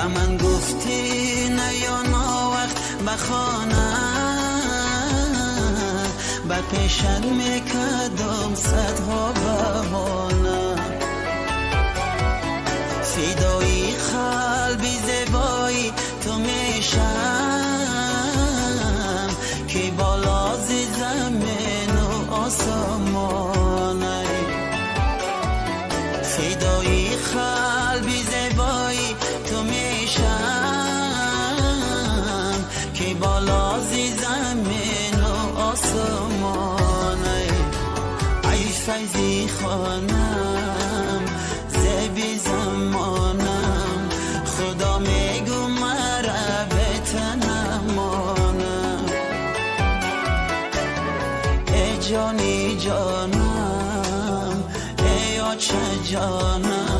Ба ман гуфтӣ наё новақт ба хона, ба пешат мекардам садҳо баҳона. Фидои қалби зебои ту мешам, ки боло зи замину осмонай. Фидои қалби зебои ту мешам, ки боло зи замину осмонай. Ай файзи хонам, зеби замонам, Худо мегӯ мара бе ту намонам. Эй ҷони ҷонам, эй оча ҷонам.